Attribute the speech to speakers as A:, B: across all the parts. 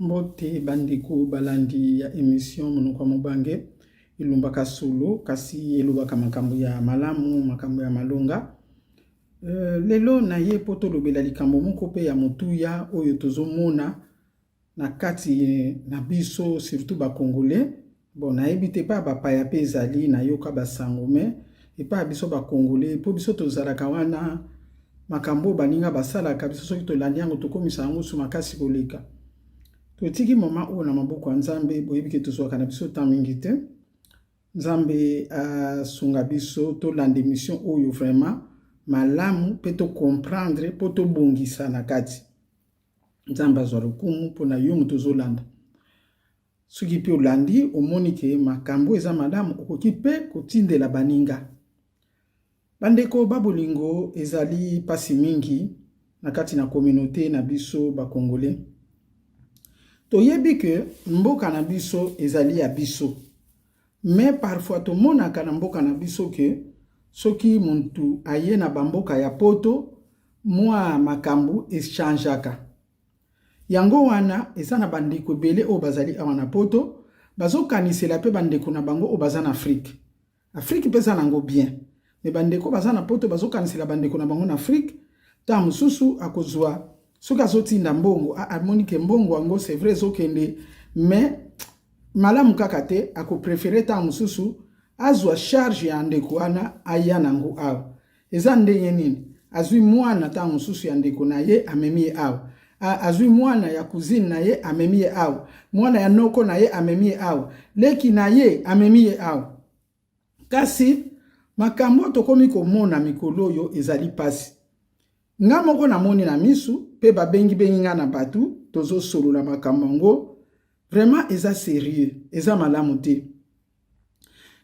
A: Mbote bandeko balandi ya emission Monoko ya Mobange elumbaka solo kasi elobaka makambo ya malamu, makambo ya malonga. Lelo naye mpo tolobela likambo moko mpe ya motuya oyo tozomona na kati na biso, surtout ba Congolais. Bon, nayebi te epai ya bapaya mpe ezali, nayoka basango, mais epai ya biso ba Congolais, mpo biso tozalaka wana, makambo oyo baninga basalaka biso soki tolandi yango tokomisa yango su makasi koleka. Totiki moma oyo na maboko ya Nzambe. Boyebi ke tozwaka na biso temps mingi te. Nzambe asunga biso tolanda émission oyo vraiment malamu mpe tocomprendre mpo tobongisa na kati. Nzambe azwa lokumu mpona yo moto ozolanda. Soki mpe olandi omoni ke makambo eza malamu, okoki mpe kotindela baninga. Bandeko ba bolingo, ezali mpasi mingi na kati na communauté na biso Bakongole. Toyebi ke mboka na biso ezali ya biso, mais parfois tomonaka na mboka na biso ke soki mutu aye na bamboka ya poto, mwa makambo echangeaka. Yango wana eza na bandeko ebele oyo bazali awa na poto bazokanisela mpe bandeko na bango oyo baza na Afrique. Afrique mpe eza nango bien, mais bandeko baza na poto bazokanisela bandeko na bango na Afrique. Ntango mosusu akozwa, soki azotinda mbongo, amoni ke mbongo yango, c'est vrai, ezokende, mais malamu kaka te. Akopréférer ntango mosusu azwa charge ya ndeko wana aya nango awa. Eza ndenge nini? Azwi mwana ntango mosusu ya ndeko na ye, amemi ye awa. Azwi mwana ya cousine na ye, amemi ye awa. Mwana ya noko na ye, amemi ye awa. Leki na ye, amemi ye awa. Kasi makambo tokomi komona mikolo oyo ezali mpasi. Nga moko namoni na misu mpe babengibengi nga na bato, tozosolola makambo yango. Vraiment eza sérieux, eza malamu te.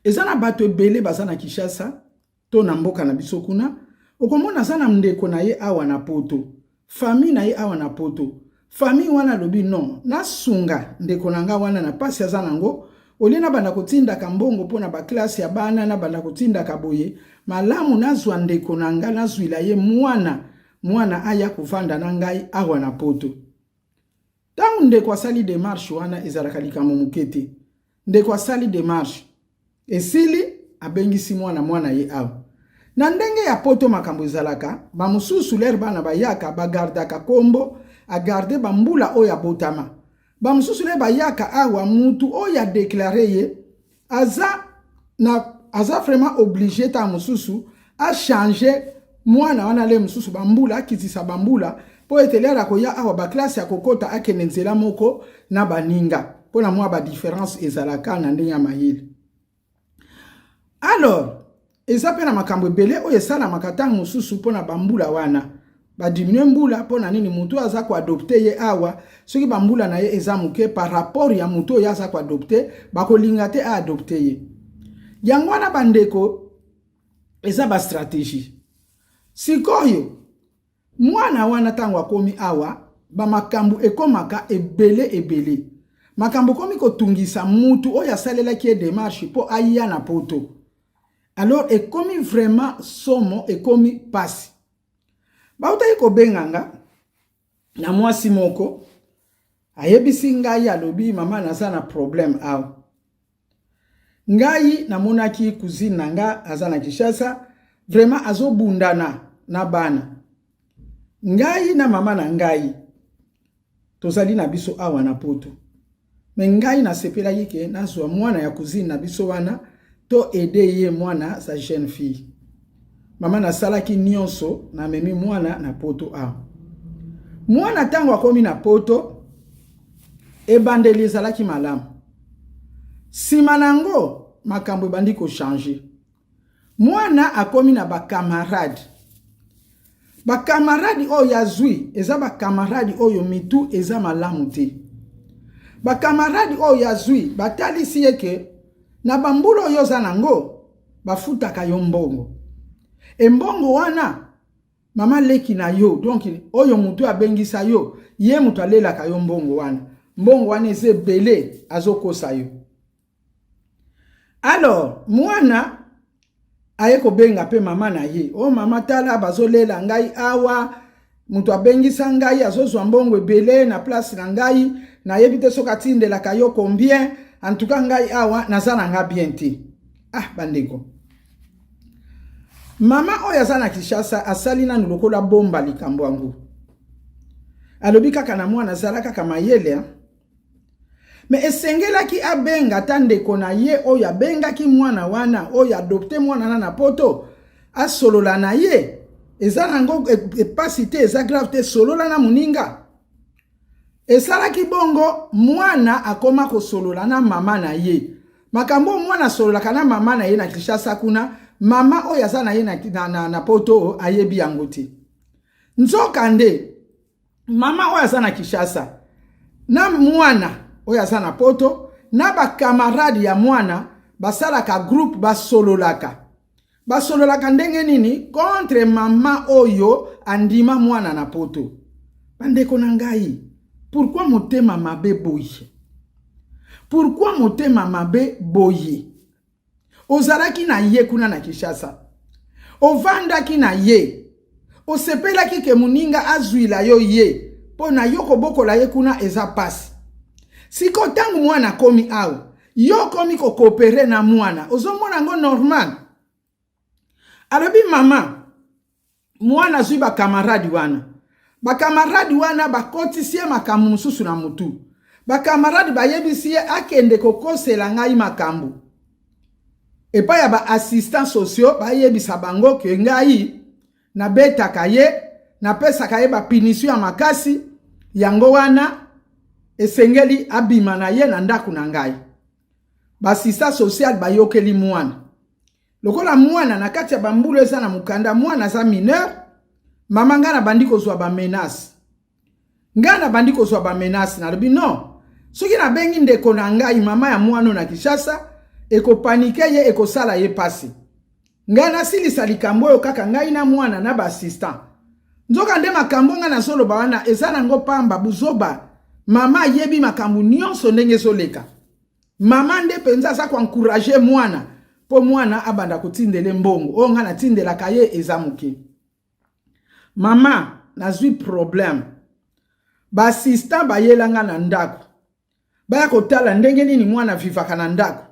A: Eza na bato ebele baza na Kinshasa to na mboka na biso kuna, okomona aza na ndeko na ye awa na poto, famille na ye awa na poto. Famille wana alobi: "Non, nasunga ndeko na nga wana na pasi aza nango. Olie nabanda kotindaka mbongo mpo na baclasse ya bana, nabanda kotindaka boye, malamu nazwa ndeko na nga, nazwila ye mwana, mwana aya kovanda na ngai awa na poto." Ntango ndeko asali démarche wana, ezalaka likambo moke te. Ndeko asali démarche, esili, abengisi mwana, mwana ye awa. Na ndenge ya poto makambo ezalaka, bamosusu lere bana bayaka, bagardaka kombo, agarder bambula oyo abotama. Bamosusu lere bayaka awa, mutu oyo adéclarer ye aza na aza vraiment obligé ntango mosusu achanger mwana wana le mosusu bambula, akitisa bambula mpo ete lere akoya awa, baclasse ya kokota, akende nzela moko na baninga, mpo na mwa badifférence ezalaka na ndenge ya mayele. Alors eza mpe na makambo ebele oyo esalamaka ntango mosusu mpo na bambula wana, badiminuer mbula mpo na nini? Motu aza koadopter ye awa, soki bambula na ye eza moke par rapport ya motu oyo aza koadopter, bakolinga te aadopter ye. Yango wana bandeko, eza bastratégie. Sikoyo mwana wana ntango akomi awa, bamakambo ekomaka ebele ebele. Makambo ekomi kotungisa mutu oyo asalelaki ye démarche mpo aya na poto. Alors ekomi vraiment somo, ekomi pasi. Bautaki kobenga nga na mwasi moko, ayebisi ngai, alobi: "Mama, naza na problème awa. Ngai namonaki cousine na nga aza na Kinshasa, vraiment azobundana na bana. Ngai na mama na ngai tozali na biso awa na poto, mais ngai nasepelaki ke nazwa mwana ya cousine na biso wana to aider ye. Mwana sa jeune fille, mama, nasalaki nyonso, namemi mwana na poto awa. Mwana ntango akomi na poto, ebandeli ezalaki malamu. Nsima na yango makambo ebandi kochanger. Mwana akomi na bacamarade. Bacamarade oyo azwi eza bacamarade oyo mitu eza malamu te. Bacamarade oyo azwi batalisi ye ke na bambula oyo oza nango, bafutaka yo mbongo. Embongo wana, mama leki na yo, donc oyo motu abengisa yo, ye moto alelaka yo mbongo wana. Mbongo wana eza ebele, azokosa yo." Alors mwana aye kobenga mpe mama na ye: "O mama, tala, bazolela ngai awa." Moto abengisa ngai azozwa mbongo ebele na place na ngai, nayebi te soki atindelaka yo combien. En tout cas ngai awa naza na nga bien te. Ah bandeko, mama oyo aza na Kinshasa asali nanu lokola bomba likambo yango. Alobi kaka na mwana azala kaka mayele. Me esengelaki abenga ata ndeko na ye oyo abengaki mwana wana, oyo adopte mwana na poto, asolola na ye. Eza nango epasi te, eza grave te, solola na moninga. Esalaki bongo, mwana akoma kosolola na mama na ye. Makambo mwana asololaka na mama na ye na Kinshasa kuna, mama oyo aza na ye na poto ayebi yango te. Nzokande mama oyo aza na Kinshasa na mwana oyo aza na poto na bakamarade ya mwana basalaka groupe, basololaka. Basololaka ndenge nini contre mama oyo andima mwana na poto. Bandeko na ngai, pourquoi motema mabe boye? Pourquoi motema mabe boye? Ozalaki na ye kuna na Kinshasa, ovandaki na ye, osepelaki ke moninga azwila yo ye mpo na yo kobokola ye kuna eza pasi. Siko ntango mwana akomi awa, yo okomi kokopere na mwana, ozomona yango normal. Alobi mama, mwana azwi bakamaradi wana, bakamaradi wana bakotisi ye makambo mosusu na mutu. Bakamaradi bayebisi ye akende kokosela ngai makambo epai ya ba-assistant sociaux, bayebisa bango ke ngai nabetaka ye, napesaka ye bapunition ya makasi, yango wana esengeli abima na ye na ndako na ngai. Ba-assistant social bayokeli mwana. Lokola mwana na kati ya bambulu eza na mokanda, mwana aza mineur, mama ngai nabandi kozwa bamenace. Ngai nabandi kozwa bamenace, nalobi non, soki nabengi ndeko na ngai mama ya mwana na Kinshasa, ekopanike ye, ekosala ye pasi. Ngai nasilisa likambo oyo kaka ngai na mwana na ba-assistant. Nzoka nde makambo ngai nazoloba wana eza nango pamba, buzoba. Mama ayebi makambo nyonso ndenge ezoleka. Mama nde mpenza aza koencourage mwana mpo mwana abanda kotindele mbongo oyo ngai natindelaka ye eza moke. Mama, nazwi problème. Ba-assistant bayelanga na ndako, baya kotala ndenge nini mwana vivaka na ndako.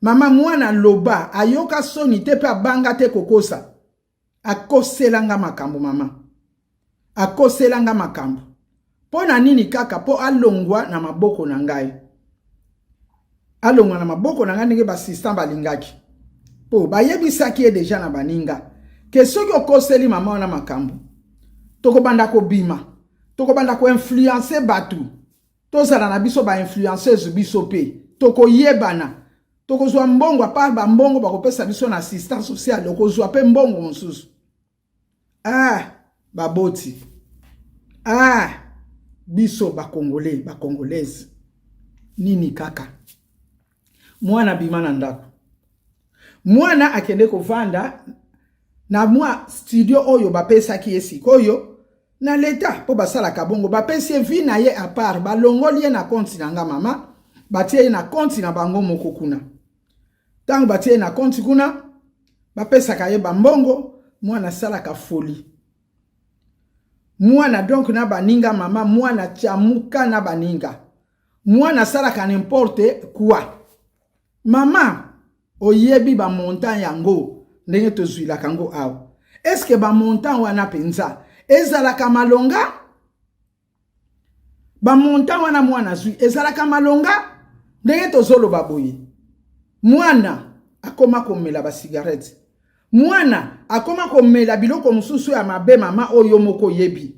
A: Mama, mwana loba ayoka soni te mpe abanga te kokosa. Akoselanga makambo mama, akoselanga makambo. Mpo na nini? Kaka mpo alongwa na maboko na ngai, alongwa na maboko na ngai ndenge ba-assistant balingaki. Mpo bayebisaki ye deja na baninga ke soki okoseli mama wana makambo, tokobanda kobima, tokobanda koinfluence bato, tozala na biso bainfluenceuse, biso mpe tokoyebana, tokozwa mbongo. À part bambongo bakopesa biso na assistance sociale, okozwa mpe mbongo mosusu. Ah baboti, ah biso bacongolais, bacongolaise, nini kaka? Mwana bima na ndako, mwana akende kovanda na mwa studio oyo bapesaki ye sikoyo na leta, mpo basalaka bongo. Bapesi ye vie na ye à part, balongoli ye na compte na nga mama, batie ye na compte na bango moko kuna. Ntango batie ye na compte kuna, bapesaka ye bambongo, mwana asalaka folie. Mwana donc na baninga, mama, mwana tiamuka na baninga, mwana asalaka n'importe quoi. Mama, oyebi bamontant yango ndenge tozwilaka yango awa, eske bamontant wana mpenza ezalaka malonga? Bamontant wana mwana azwi ezalaka malonga? Ndenge tozoloba boye, mwana akoma komela basigarete, mwana akoma komela biloko mosusu ya mabe. Mama oyo moko oyebi,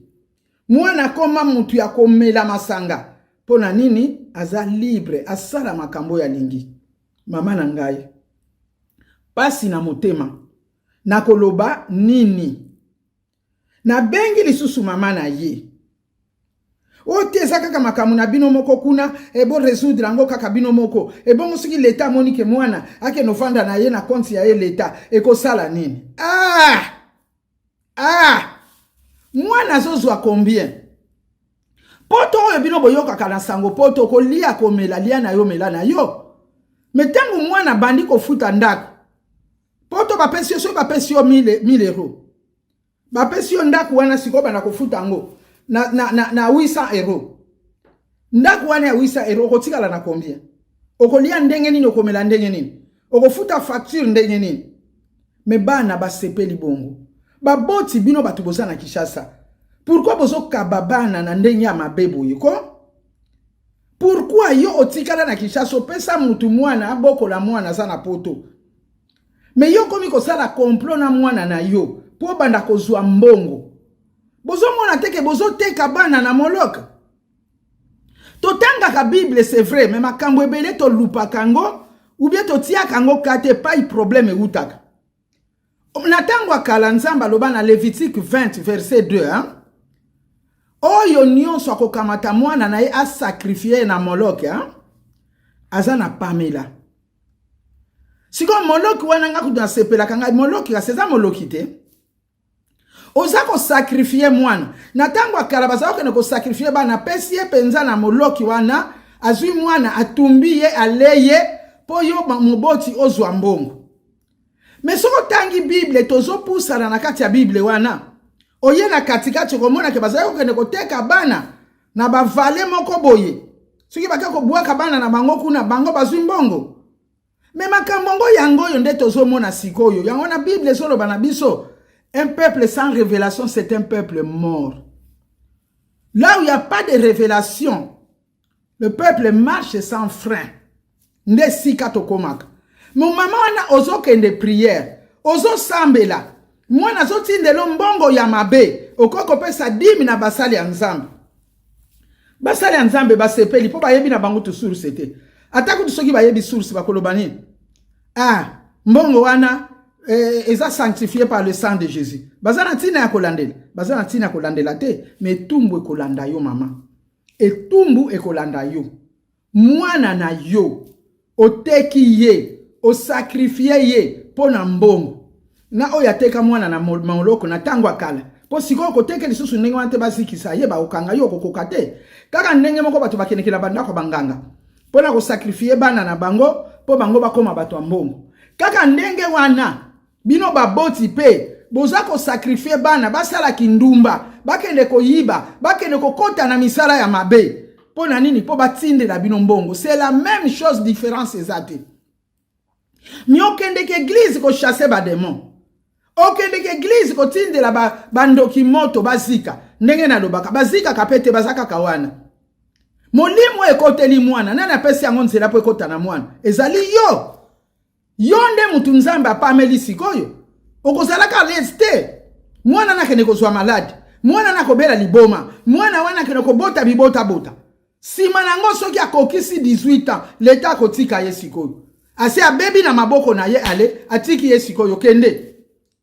A: mwana akoma mutu ya komela masanga. Mpo na nini? Aza libre, asala makambo oyo alingi. Mama na ngai, pasi na motema, nakoloba nini? Nabengi lisusu mama na ye oyo te, eza kaka makambo na bino moko kuna, ebo résoudre yango kaka bino moko. Ebongo soki leta amoni ke mwana akende ofanda na ye na compte ya ye, leta ekosala nini? Ah ah, mwana azozwa combien? Poto oyo bino boyokaka na sango, poto kolia, komela, lia na yo, mela na yo. Me ntango mwana bandi kofuta ndako, poto bapesi yo, soki bapesi yo 1000 euro. Bapesi yo ndako wana, sikoyo banda kofuta yango na 800 euro. Ndako wana ya 800 euro, okotikala na combien? Okolia ndenge nini? Okomela ndenge nini? Okofuta facture ndenge nini? Mais bana basepeli bongo. Baboti, bino bato boza na Kinshasa, pourquoi bozokaba bana na ndenge ya mabe boye ko? Pourquoi yo otikala na Kinshasa, opesa mutu mwana abokola, mwana aza na Poto, mais yo okomi kosala complot na mwana na yo mpo obanda kozwa mbongo? Bozomona te ke bozoteka bana na Moloka? Totangaka Bible, c'est vrai, mais makambo ebele tolupaka yango ou bien totiaka yango ka te. Epai problème eutaka na ntango ya kala, Nzambe aloba na Lévitique 20 verset 2, hein? Oyo nyonso akokamata mwana na ye asacrifier na Moloke, hein? Aza na pamela. Sikoyo Moloki wana, nga kutu nasepelaka ngai Moloki, kasi eza Moloki te. Oza kosacrifier mwana. Na ntango ya kala bazala kokende kosacrifier bana, apesi ye mpenza na Moloki wana, azwi mwana, atumbi ye, ale ye, mpo yo moboti ozwa mbongo. Mais soki otangi Bible, tozopusana na kati ya Bible wana, oye na katikati, okomona ke bazali kokende koteka bana na bavale moko boye. Soki bake kobwaka bana na bango kuna, bango bazwi mbongo. Mais makambo yango, yango oyo nde tozomona sikoyo. Yango na Bible ezoloba na biso: un peuple sans révélation, c'est un peuple mort. Là où il n'y a pas de révélation, le peuple marche sans frein. Nde esika tokomaka. Mo mama wana, ozokende prière, ozosambela, mwana azotindela mbongo ya mabe. Okoki kopesa dîme na basali ya Nzambe. Basali ya Nzambe basepeli mpo bayebi na bango tu source te. Ata kutu soki bayebi source, bakoloba nini? Ah, mbongo wana eza sanctifié par le sang de Jésus. Baza na ntina ya kolandela, baza na ntina ya kolandela te. Mais etumbu ekolanda yo, mama, etumbu ekolanda yo. Mwana na yo oteki ye, osacrifier ye mpo na mbongo. Na oyo ateka mwana na moloko na ntango ya kala, mpo sikoyo koteka lisusu ndenge wana te, bazikisa ye, bakokanga yo, okokoka te. Kaka ndenge moko bato bakendeke na bandako ya banganga mpo na kosacrifier bana na bango mpo bango bakóma bato ya mbongo, kaka ndenge wana bino baboti mpe boza kosacrifier bana, basalaki ndumba, bakende koyiba, bakende kokɔta na misala ya mabe. Mpo na nini? Mpo batindela bino mbongo. C'est la même chose, différence eza te. Mais okendeke église kochasser badémons, okendeke église kotindela bandoki ba moto bazika. Ndenge nalobaka, bazikaka mpe te, baza kaka wana. Molimo ekoteli mwana, nani apesi yango nzela mpo ekota na mwana? Ezali yo. Yo nde mutu Nzambe apameli. Sikoyo okozalaka lese te. Mwana nakende kozwa maladie, mwana nakobela liboma, mwana wana akende kobota bibotabota. Nsima nango, soki akokisi 18 ans, leta akotika ye. Sikoyo asi abebi na maboko na ye, ale atiki ye. Sikoyo kende,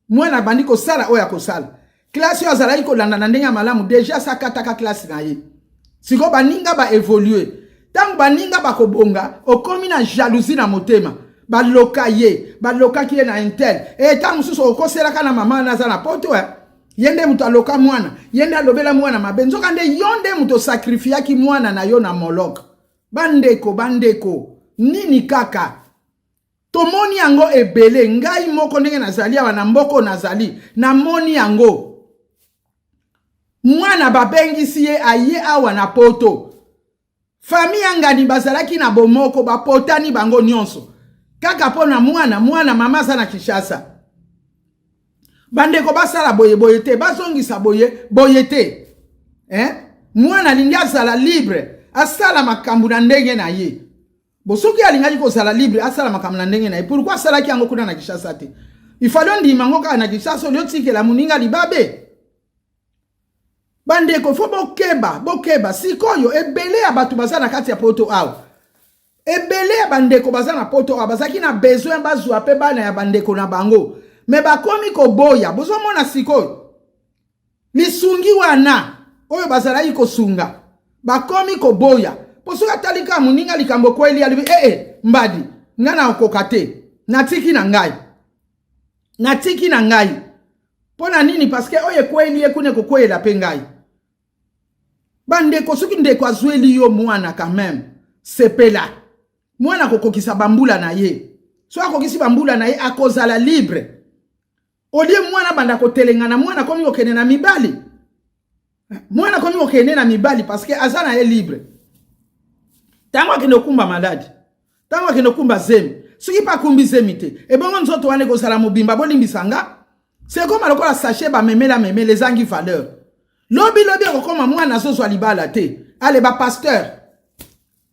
A: mwana abandi kosala oyo akosala. Classe oyo azalaki kolanda na ndenge ya malamu, déjà asi akataka classe na ye. Sikoyo baninga baévoluer. Ntango baninga bakobonga, okomi na jalousie na motema. Baloka ye, balokaki ye na intel. E ntango mosusu okoselaka na mama wana aza na Poto, eh? Ye nde moto aloka mwana, ye nde alobela mwana mabe. Nzoka nde yo nde moto osacrifiaki mwana na yo na Molok. Bandeko, bandeko, nini kaka tomoni yango ebele. Ngai moko ndenge nazali awa na mboka nazali, namoni yango. Mwana babengisi ye, aye awa na Poto. Famille ya ngani bazalaki na bomoko, bapotani bango nyonso kaka mpo na mwana. Mwana mama aza na Kinshasa. Bandeko basala boye boye te, bazongisa boye boye te, eh? Mwana alingi azala libre, asala makambo na ndenge na ye. Bo soki alingaki kozala libre, asala makambo na ndenge na ye, pourquoi asalaki yango kuna na Kinshasa te? Ifali ondima yango kaka na Kinshasa, oli otikela moninga libabe. Bandeko, faut bokeba, bokeba. Sikoyo ebele ya bato baza na kati ya Poto awa, ebele ya bandeko baza na Poto awa, bazalaki na besoin bazwa mpe bana ya bandeko na bango, mais bakomi koboya. Bozomona sikoyo lisungi wana oyo bazalaki kosunga, bakomi koboya, mpo soki atali kaka moninga likambo ekweli, alobi: "Ee eh, mbadi, ngai nakokoka te, natiki na ngai, natiki na ngai." Mpo na nini? Parce que oyo ekweli ye kuna ekokweyela mpe ngai. Bandeko, soki ndeko azweli yo mwana, quand même sepela. Mwana akokokisa bambula na ye. Soki akokisi bambula na ye, akozala libre. Olie mwana banda kotelengana, mwana akomi kokende na mibali, mwana akomi kokende na mibali parce que aza na ye libre. Ntango akende kokumba maladi, ntango akende kokumba zemi, soki mpe akumbi zemi te, ebongo nzoto wana ekozala mobimba. Bolimbisa nga, sekoma lokola sachet bamemela memela, ezangi valeur. Lobi lobi ekokoma mwana azozwa libala te. Ale bapasteur,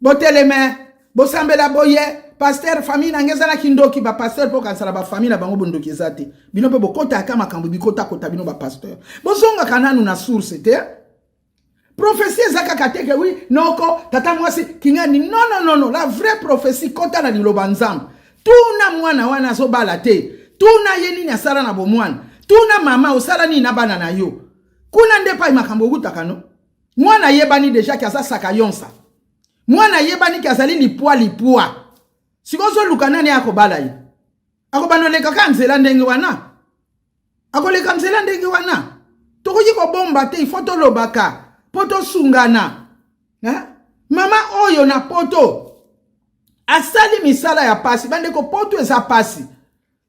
A: boteleme, bosambela boye. Pasteur, famille na ngai eza na kindoki. Bapasteur mpo kanisala bafamille na bango bondoki eza te. Bino mpe bokotaka makambo bikotakota. Bino bapasteur, bozongaka nanu na source te. Prophétie eza kaka te ke wi noko, tata mwasi, kingani. Non, non, non, non. La vraie prophétie, kota na liloba Nzambe. Tuna mwana wana azobala te, tuna ye nini asala na bomwana. Tuna mama, osala nini na bana na yo? Kuna nde pai makambo okutaka. No mwana ayebani déjà ke aza saka yonsa, mwana ayebani ke azali lipwa lipwa. Sikoyo ozoluka nani akobala ye? Akobanda oleka kaka nzela ndenge wana, akoleka nzela ndenge wana. Tokoki kobomba te, ifo tolobaka mpo tosungana. Mama oyo na poto asali misala ya pasi. Bandeko, poto eza pasi.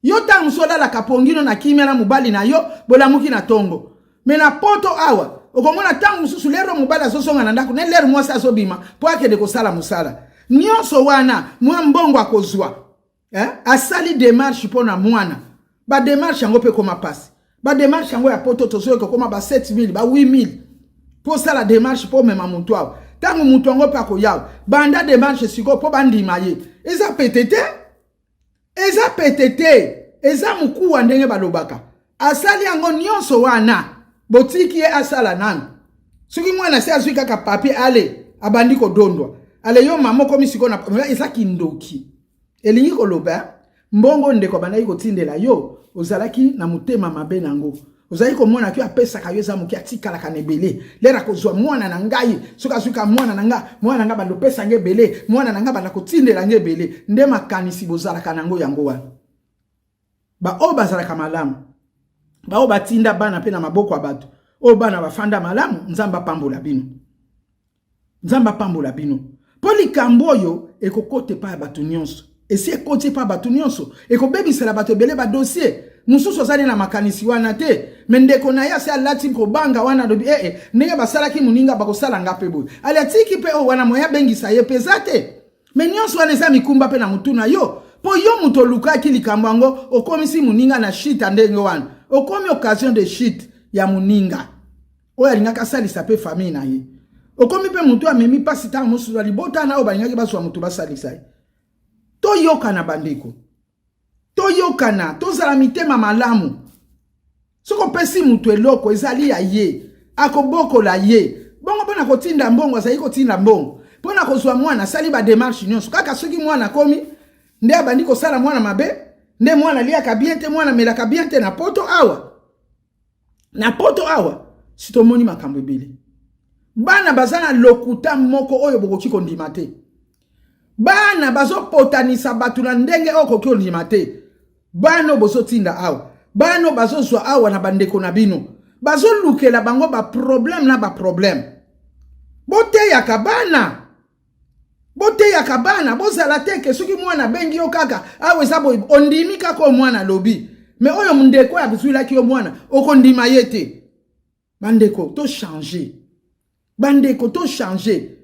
A: Yo ntango mosusu olalaka pongino na kimia na mobali na yo, bolamuki na ntongo. Me na poto awa, okomona ntango mosusu lero mobali azozonga na ndako ne lere mwasi azobima mpo akende kosala mosala nyonso wana. Mwa mbongo akozwa, eh? Asali démarche mpo na mwana. Badémarche yango mpe ekoma mpasi. Badémarche yango ya poto, tozoyoka ekoma ba 7000, ba 8000 mpo osala démarche mpo omema motu awa. Ntango motu yango mpe akoyawa, banda démarche sikoyo mpo bandima ye, eza pete te, eza pete te, eza mokuwa ndenge balobaka. Asali yango nyonso wana, botiki ye asala nanu. Soki mwana se azwi kaka papier, ale abandi kodondwa. Ale yo mama okomi sikoyo na eza kindoki. Elingi koloba mbongo ndeko abandaki kotindela yo, ozalaki na motema mabe nango. Ozali komona ki apesaka yo eza moke, atikalaka na ebele. Lere akozwa mwana na ngai, soki azwika mwana na nga, mwana na ngai banda opesa nga ebele, mwana na ngai banda kotindela nga ebele. Nde makanisi bozalaka nango yango wana. Baoyo bazalaka malamu, baoyo batinda bana mpe na maboko ya bato oyo bana bafanda malamu, Nzambe apambola bino, Nzambe apambola bino. Mpo likambo oyo ekokota epai ya bato nyonso, esi ekoti epai ya bato nyonso, ekobebisela bato ebele badossier mosusu. Azali na makanisi wana te, me ndeko na ye asi alati kobanga wana, alobi ee eh, ndenge basalaki moninga, bakosala nga mpe boye. Ali atiki mpe oyo wana, moye abengisa ye mpe eza te. Me nyonso wana eza mikumba mpe na motu na yo, mpo yo moto olukaki likambo yango, okomisi moninga na shite ndenge wana, okomi occasion de chute ya moninga oyo alingaki asalisa mpe famille na ye. Okomi mpe motu amemi mpasi ntango mosusu na libota na oyo balingaki bazwa motu basalisa ye. Toyokana bandeko, toyokana, tozala mitema malamu. Soki opesi motu eloko, ezali ya ye, akobokola ye bongo. Mpo na kotinda mbongo, azali kotinda mbongo mpo na kozwa mwana, asali badémarche nyonso. Kaka soki mwana akomi, nde abandi kosala mwana mabe, nde mwana aliaka bien te, mwana amelaka bien te. Na poto awa, na poto awa, si tomoni makambo ebele. Bana baza na lokuta moko oyo bokoki kondima te. Bana bazopotanisa bato na ndenge oyo okoki kondima te. Bana oyo bozotinda awa, bana oyo bazozwa awa na bandeko na bino, bazolukela bango baproblème na baproblème. Boteyaka bana, boteyaka bana. Bozala te ke soki mwana abengi yo kaka awa eza boye, ondimi kaka oyo mwana alobi. Me oyo ndeko oyo azwilaki yo mwana, okondima ye te. Bandeko, tochange. Bandeko, tochange.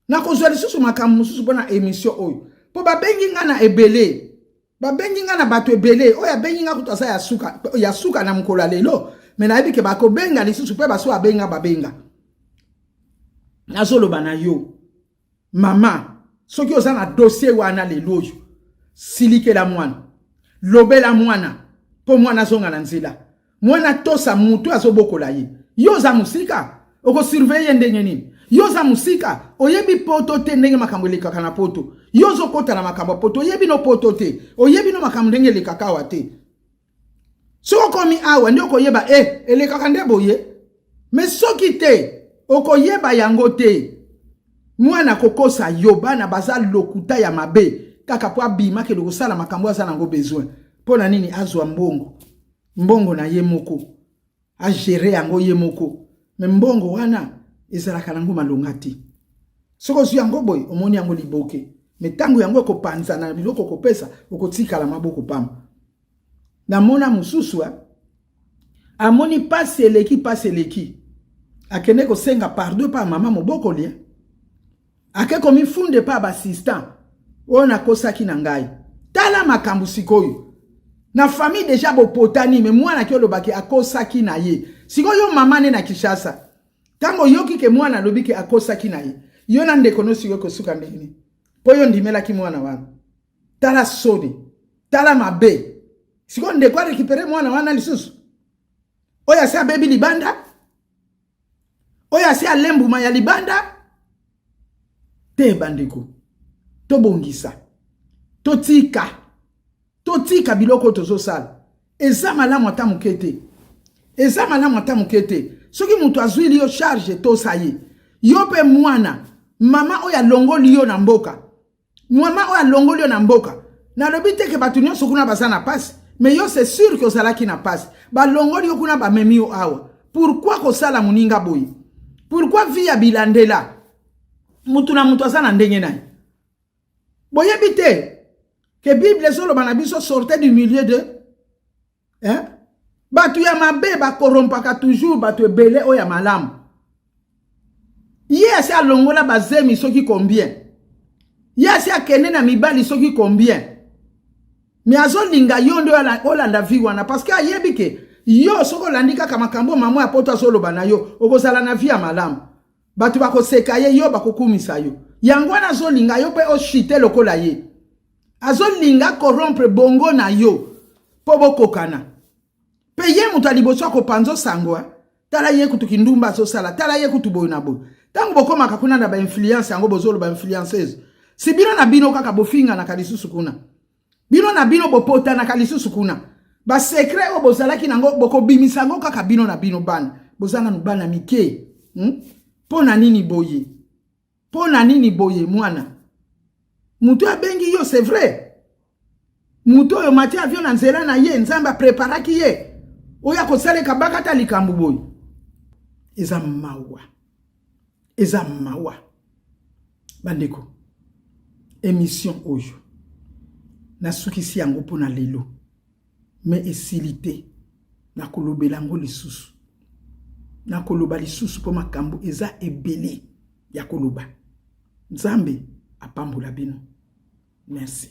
A: Nakozwa lisusu makambo mosusu mpona émission oyo, mpo babengi nga na ebele, babengi nga na bato ebele. Oyo abengi nga kutu aza ya suka, ya suka na mokolo ya lelo. Me nayebi ke bakobenga lisusu mpe baso abenga babenga. Nazoloba na yo mama, soki oza na dossier wana lelo oyo, silikela mwana, lobela mwana mpo mwana azonga na nzela. Mwana tosa mutu azobokola ye. Yo oza mosika, okosurveille ye ndenge nini? Yo oza mosika, oyebi poto te, ndenge makambo elekaka na poto. Yo ozokɔta na makambo ya poto, oyebi no poto te, oyebi no makambo ndenge elekaka awa te. Soki okomi awa nde okoyeba e elekaka nde boye. Me soki te, okoyeba yango te. Mwana kokosa yo, bana baza lokuta ya mabe kaka mpo abima, kende kosala makambo aza nango besoin. Mpo na nini? Azwa mbongo, mbongo na ye moko, agere yango ye moko. Me mbongo wana ezalaka nango malonga te. Soki ozwi yango boye, omoni yango liboke, me ntango yango ekopanzana na biloko okopesa, okotikala maboko pamba. Namona mosusu. Amoni pasi eleki, pasi eleki, akende kosenga pardon epa mama mobokoli, ake komifunda epa baassistant oyo nakosaki na ngai. Tala makambo sikoyo na famille déjà bopotani, mais mwana aki olobaki akosaki na ye. Sikoyo mama ne na Kinshasa, ntango oyoki ke mwana alobi ke akosaki na ye, yo na ndeko no sikoyo kosuka ndenge nini? Mpo yo ndimelaki mwana wana. Tala soni, tala mabe. Sikoyo ndeko arécupérer mwana wana lisusu, oyo asi abebi libanda, oyo asi alembuma ya libanda te. Bandeko, tobongisa, totika, totika biloko oyo tozosala. Eza malamu ata moke te, eza malamu ata moke te. Soki moto azwili yo charge, tosa ye. Yo mpe mwana mama oyo alongoli yo na mboka, mama oyo alongoli yo na mboka, nalobi te ke bato nyonso kuna baza na pasi, mais yo, c'est sûr ke ozalaki na pasi. Balongoli yo kuna, bamemi yo awa. Pourquoi kosala moninga boye? Pourquoi vie ya bilandela? Mutu na mutu aza na ndenge na ye. Boyebi te ke Bible ezoloba na biso: "Sortez du milieu de", hein? Bato ya mabe bakorompaka toujours bato ebele oyo ya malamu. Ye asi alongola bazemi soki combien, ye asi akende na mibali soki combien, mais azolinga yo nde olanda vie wana, parce que ayebi ke yo, soki olandi kaka makambo mama ya Poto azoloba na yo, okozala na vie ya malamu. Bato bakoseka ye, yo bakokumisa yo. Yango wana azolinga yo mpe ochuter lokola ye. Azolinga corrompre bongo na yo mpo bokokana. Mpe ye moto ya liboso akopanza sango: "Tala ye kutu kindumba azosala, tala ye kutu boye na boye." Ntango bokomaka kuna na bainfluence yango, bozoloba influenceuse, si bino na bino kaka bofinganaka lisusu kuna, bino na bino bopotanaka lisusu kuna. Basecret oyo bozalaki nango, bokobimisa yango kaka bino na bino. Bana boza nanu bana mike, Mpo na nini boye? Mpo na nini boye? Mwana moto abengi yo, c'est vrai, moto oyo mati avion na nzela na ye, Nzambe apreparaki ye oyo akosaleka bakata likambo boye. Eza mawa, eza mawa. Bandeko, émission oyo nasukisi yango mpona lelo, mais esili te. Nakolobela yango lisusu, nakoloba lisusu, mpo makambo eza ebele ya koloba. Nzambe apambola bino. Merci.